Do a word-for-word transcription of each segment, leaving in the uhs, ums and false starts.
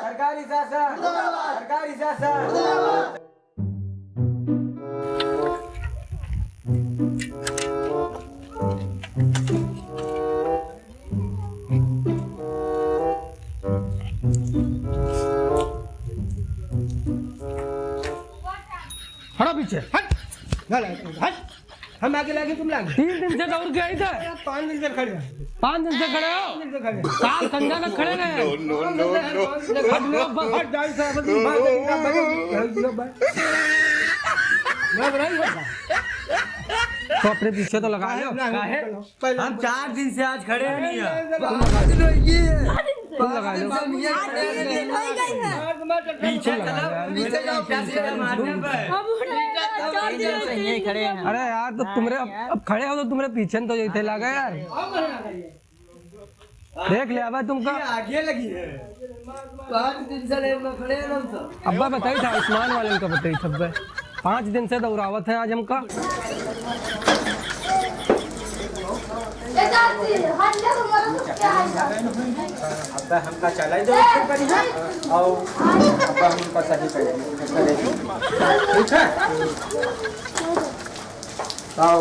सरकारी शासन। सरकारी शासन। हटो पीछे, हट। ना, ना, हट। हम आगे लागे, तुम लागे। तीन दिन से दौड़ के आई थे। पाँच दिन से खड़े हैं। पाँच दिन से खड़े हो? पाँच दिन से खड़े हैं। काल संझा तक खड़े रहे। No, no, no, no। हट लो, बस। हट जाओ, साहब, तुम बाहर जाओ, बाहर जाओ। मैं बनाई होता। तो अपने पीछे तो लगा लो। नहीं, काहे? पहले हम चार दिन से आज खड़े हैं, नहीं है। तुम लगा लो। तुम लगा लो। पीछे चलो, पीछे जाओ, पीछे जाओ, मारने पर। हम उठे हैं, चार दिन से यहीं खड़े हैं। अरे यार, तो तुमरे अब, अब खड़े हो तो तुमरे पीछे तो यही थे लगा यार। देख ले, अबे तुमका ये आगे लगी है। पाँच दिन से लाइन में खड़े हैं हम सब। अब्बा बताई था, आयुष्मान वाले का बताई था अब्बा। पाँच दिन से दौड़ावत है आज हमका। अब्बा हमका चलाई दो, एक करी है, और अब्बा हमका सही करी, ठीक है? आओ।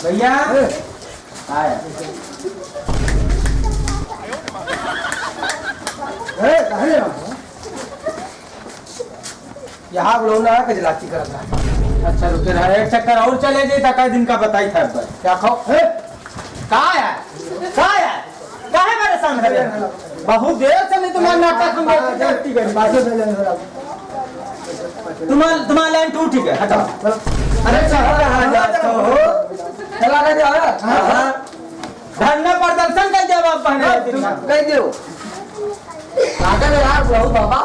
भैया। ए। आया। ए, कहाँ ले रहा हूँ? यहाँ बुलाओ ना, कजलाची करत रहा। अच्छा, रुके रहा, एक चक्कर और चले जाए, तो कई दिन का बताई था एक बार। क्या खाओ? ए? का है? का है? काहे परेशान करे? बहुत देर से मैं तुम्हारा नाटक हम देखते हैं। तुम्हारा, तुम्हारा लाइन टू ठीक है, हटाओ। अरे चलो, कहाँ जाते हो? चला गया? हाँ, हाँ। धरना प्रदर्शन कर दिया बाप बहने। हाँ, तुम कह दो। पागल है यार, बुढ़ऊ बाबा।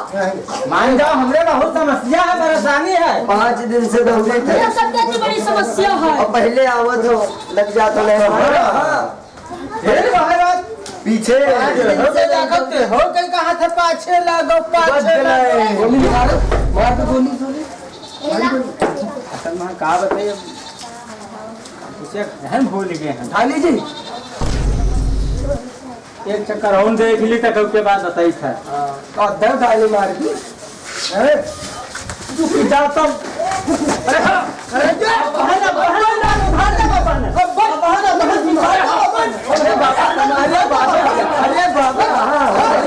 मान जाओ, हमरे बहुत समस्या है, परेशानी है। पाँच दिन से दौड़े थे। ये सबसे बड़ी समस्या है। और पहले आवत हो, लग जात हो। हाँ, हाँ। फिर महाराज पीछे। आज दिन से लागत हो, कहीं कहा था पाछे लागो, पाछे लागो। गोली मारो, मार दो गोली, गोली। असल में का बताइए, उसे हम भूल गए हैं। ढाली जी। एक चक्कर और देख ली, तब के बाद बताई था। हाँ, तो दर्द आली मार दी। हैं? तू की जाता। अरे हाँ, अरे क्या? बहाना, बहाना, बहाना, बहाना। अब बस, बहाना, बहाना, बहाना। अरे बाबा, अरे बाबा, अरे बाबा, हाँ, हाँ, हाँ,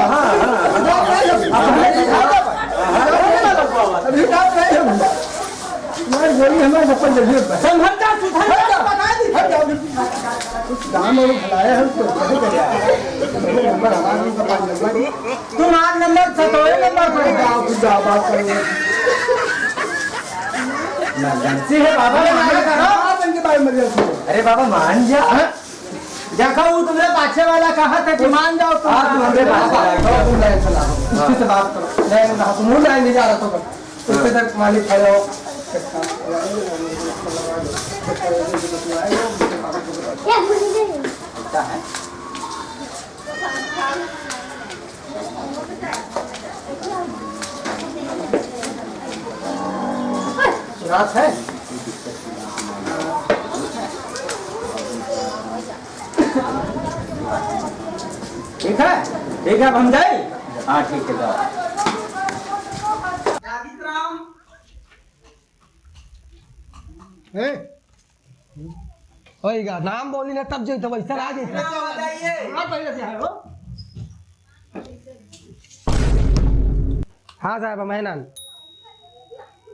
हाँ, हाँ। अभी बात नहीं है। तुम्हारी गोली हमारे ऊपर जल्दी होता है। संभल जा, सुधर जा। हट जाओ, हट जाओ। कुछ काम और भलाया है, तो कहीं कर रहा है। नंबर हमारा, उनका पाँच नंबर। तुम आठ नंबर, सतोए नंबर पर जाओ, कुछ जाओ, बात करो। इमरजेंसी है बाबा, अरे माना करो। मार देंगे भाई, इमरजेंसी है। अरे बाबा, मान जा। हाँ? देखो, वो तुम्हारे पाछे वाला कहा था कि मान जाओ, तुम हाँ, तुम हमरे पास आओ। तुम लाइन चलाओ। हाँ। उससे बात करो। लाइन में तुम लाइन ले जा रहा था। उसके तक मालिक खड़े हो। रात है। ठीक है, ठीक है, अब हम जाए। हाँ, ठीक है, जाओ। हैं? होइगा, नाम बोली ना तब जइते, वैसे आ जइते। नाम बताइए। हाँ, पहले से है वो। हाँ साहब, हम हैं नान।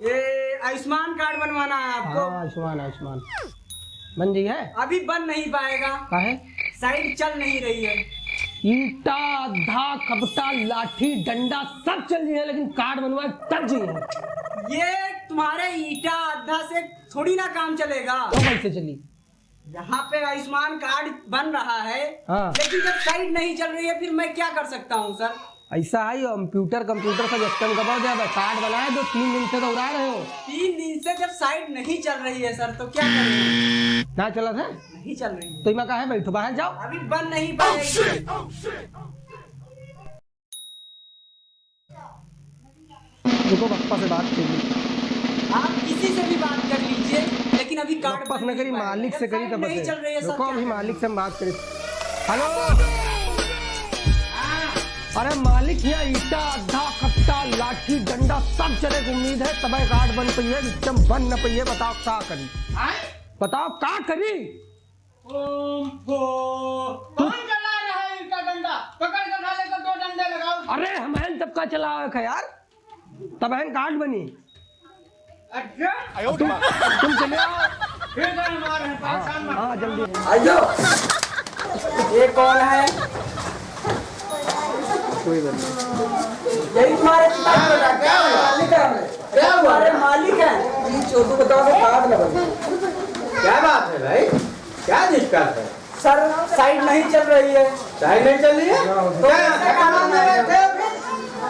ये आयुष्मान कार्ड बनवाना है आपको। हाँ, आयुष्मान, आयुष्मान। बन जाई है? अभी बन नहीं पाएगा। काहे? साइड चल नहीं रही है। ईटा, अद्धा, खपटा, लाठी, डंडा सब चल जाई है, लेकिन कार्ड बनवाए तब जाई है। ये तुम्हारे ईटा, अद्धा से थोड़ी ना काम चलेगा। तो कैसे चली? यहाँ पे आयुष्मान कार्ड बन रहा है, हाँ। लेकिन जब साइट नहीं चल रही है, फिर मैं क्या कर सकता हूँ सर? ऐसा है, ये कंप्यूटर, कंप्यूटर सब स्कैम करवा दिया, बस कार्ड बनाए दो, तीन दिन से दौड़ा रहे हो। तीन दिन से जब साइट नहीं चल रही है सर, तो क्या करें? ना चला था? नहीं चल रही है। तो इमा काहे बैठो, बाहर जाओ। अभी बन नहीं पाएगी। रुको, बप्पा से बात कर ली। आप किसी से भी बात कर लीजिए, लेकिन अभी कार्ड बप्पा से बंद न करी, नहीं पाया है। मालिक से करी। साइट तब नहीं से चल रही है, सर, रुको, क्या अभी करें? मालिक से हम बात करी। हेलो। अरे मालिक, यहाँ ईटा, अद्धा, कट्टा, लाठी, डंडा सब चले के उम्मीद है, तबे कार्ड बन पइहे, एकदम बन न पइहे, बताओ का करी? आय? बताओ का करी? ओम फो। कौन चला रहा है ईटा डंडा? पकड़ के साले को दो डंडे लगाओ। अरे, हमहन सबका चलावे का यार, तबहन कार्ड बनी। अच्छा। तुम, तुम चले आओ। फिर से मार है, हाँ, परेशान मत हाँ, करो। जल्दी। आइयो। ये कौन है? कोई बात नहीं। यही तुम्हारे पिता हाँ, बेटा, क्या हुआ? मालिक है। क्या हुआ? तुम्हारे मालिक हैं। ये चोदू बताओ तो कार्ड ना बने। क्या बात है भाई? क्या दिक्कत है? सर, साइट नहीं चल रही है। साइट नहीं चल रही है? तो क्या कैसे झकमार में बैठे हो?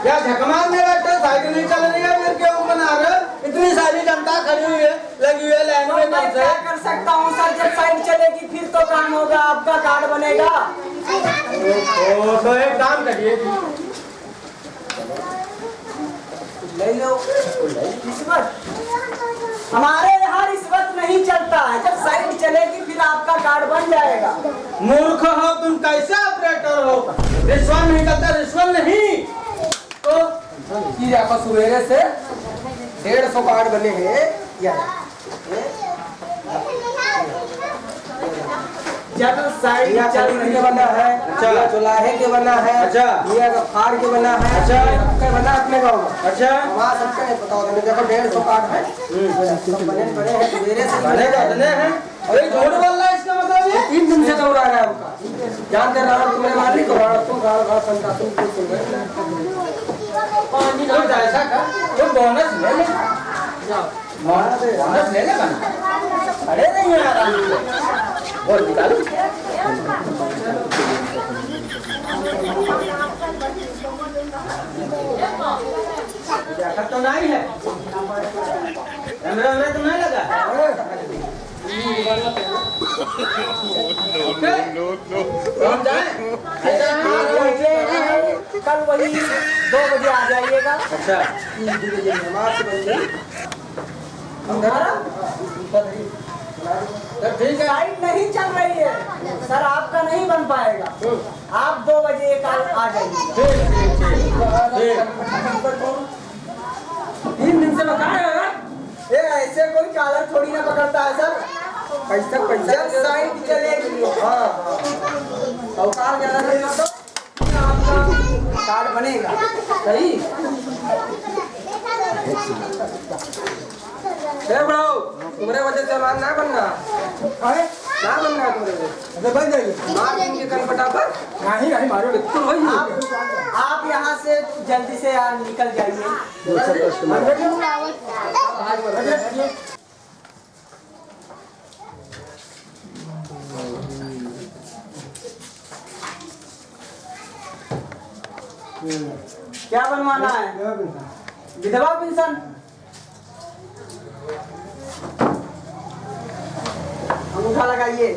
क्या झकमार में बैठे हो? साइट नहीं चल रही है, फिर क्यों बना रहे हो? इतनी सारी जनता खड़ी हुई है, लगी हुई है लाइन में, मैं कब से? क्या कर सकता हूँ सर, जब साइट चलेगी फिर तो काम होगा, आपका कार्ड बनेगा। ओ, तो एक काम करिए, ले लो। रिश्वत। हमारे यहाँ रिश्वत नहीं चलता है, जब साइट चलेगी फिर आपका कार्ड बन जाएगा। मूर्ख हो तुम, कैसे ऑपरेटर हो? रिश्वत नहीं चलता, रिश्वत नहीं। तो ये देखो, सुबेरे से डेढ़ सौ कार्ड बने हैं, या जब साइड या चल रही के बना है, अच्छा। या चौलाहे के बना है, अच्छा। या फाड़ के बना है, अच्छा। सबके बना अपने गाँव में। अच्छा। हमारा सबका नहीं पता होता, देखो डेढ़ सौ कार्ड है। हम्म। सब बने पड़े हैं, सुबेरे से बने तो बने हैं। अरे झूठ बोल रहा है, इसका मतलब ये? तीन दिन से दौड़ा रहा है हमका। जानते रहो, तुम्हें मालिक हो, तुम गाँव, गाँव संता, तुम कुछ सुन रहे हो। पानी ना तो ऐसा कर, तो बोनस ले ले। बोनस, बोनस ले ले बना। अरे नहीं यार, आराम से। बोल निकालो। देखा तो नहीं है। कैमरा वैमरा तो नहीं लगा? No, no, no, no। हम जाएं? कल वही दो बजे आ जाइएगा। अच्छा। हम घर आ रहे हैं। तो ठीक है। साइट नहीं चल रही है सर, आपका नहीं बन पाएगा। आप दो बजे कल आ जाइए। ठीक, ठीक, ठीक। ठीक। तीन दिन से बता रहे हो यार। ए, ऐसे कोई कॉलर थोड़ी ना पकड़ता है सर। पैसा, पैसा जब साइट चलेगी, हाँ, हाँ। अवतार ज्यादा नहीं होता, आपका कार्ड बनेगा। सही। ए bro, तुम्हारे वजह से हमारा ना बनना। अरे? ना बनना तुम्हारे वजह से। अबे बन जाइए। मार देंगे कल फटाफट। नहीं, नहीं, मारो। बिल्कुल वही है। आप, आप यहाँ से जल्दी से यार निकल जाइए। क्या बनवाना है? विधवा पेंशन। अंगूठा लगाइए।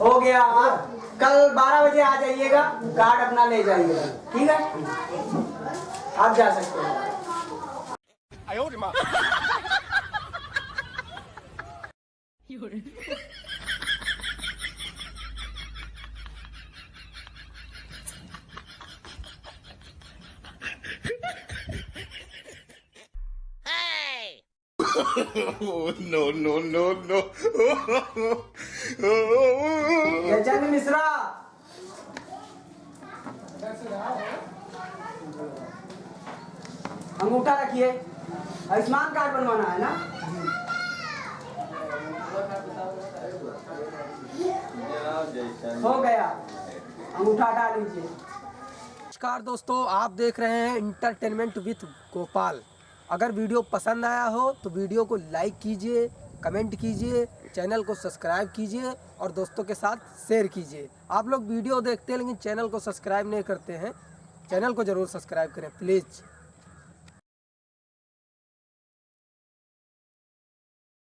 हो गया, आप कल बारह बजे आ जाइएगा, कार्ड अपना ले जाइएगा, ठीक है? आप जा सकते हैं। No, no, no, no। गजेंद्र मिश्रा, अंगूठा रखिए, आयुष्मान कार्ड बनवाना है ना? हो गया, अंगूठा हटा लीजिए। नमस्कार दोस्तों, आप देख रहे हैं Entertainment with Gopal। अगर video पसंद आया हो तो video को like कीजिए, comment कीजिए, channel को subscribe कीजिए और दोस्तों के साथ share कीजिए। आप लोग video देखते हैं लेकिन channel को subscribe नहीं करते हैं, channel को ज़रूर subscribe करें please।